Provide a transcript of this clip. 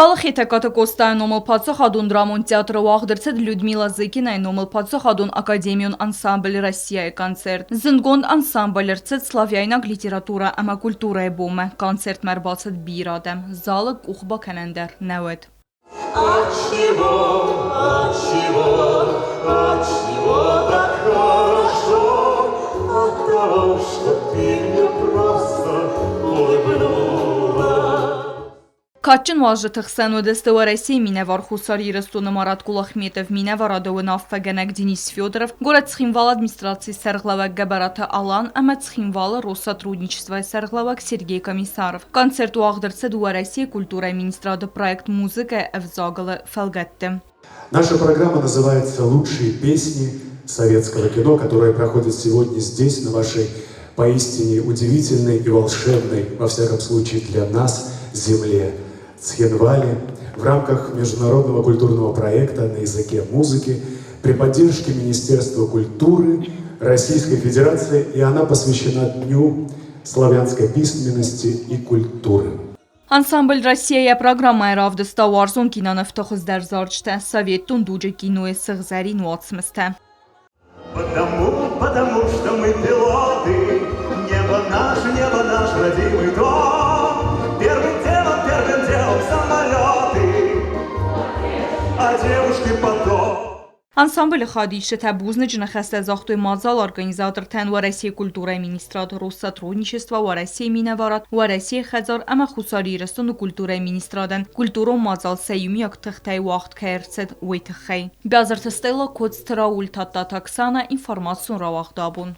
Цхинвалы Хетӕгкаты Къостайы номыл паддзахадон драмон театры уагъд ӕрцыд Людмила Зыкинайы номыл паддзахадон академион ансамбль «Россия-йы концерт. Зындгонд ансамбль ӕрцыд славяйнаг литературӕ ӕмӕ культурӕйы бонмӕ. Концертмӕ ӕрбацыд бирӕ адӕм. Залы къух бакӕнӕн дӕр нӕ уыд. Отчего, отчего, отчего так хорошо? От того, что ты мне просто улыбнулась. Кадджын уазджыты хсӕн уыдысты Уӕрӕсейы минӕвар Хуссар Ирыстоны Марат Кулахметов, минӕварады уынаффӕгӕнӕг Денис Федоров, горӕт Цхинвалы администрацийы сӕргълӕууӕг Гӕбӕраты Алан ӕмӕ Цхинвалы Россотрудничествойы сӕргълӕууӕг Сергей Комиссаров. Концерт уагъд ӕрцыд Уӕрӕсейы культурӕйы министрады проект «Музыкӕ ӕвзагыл-ы фӕлгӕтты. Наша программа называется «Лучшие песни советского кино», которая проходит сегодня здесь, на вашей поистине удивительной и волшебной, во всяком случае для нас, земле Цхинвале, в рамках международного культурного проекта на языке музыки при поддержке Министерства культуры Российской Федерации, и она посвящена Дню славянской письменности и культуры. Ансамбль «Россия» программӕйы равдыста уарзон кинонывты хуыздӕр зарджытӕ, советон дуджы кинойы сыгъзӕрин уацмыстӕ. Потому, потому что мы пилоты, небо наш, небо наш родимый дом. Первым делом, первым делом самолеты, а девушки потом. Ансамблы хайадисджытӕ бузныджы ныхӕстӕ загътой мадзалы организатортӕн Уӕрӕсейы культурӕйы министрад, Россотрудничество, Уӕрӕсейы минӕварад, Уӕрӕсейы хӕдзар ӕмӕ Хуссар Ирыстоны культурӕйы министрадӕн культурон мадзал сӕ иумиаг тыхтӕй уагъд кӕй ӕрцыд, уый тыххӕй. Бязырты Стелла, Коцты Рауль, Тадтаты Оксана, информацион рауагъд абон.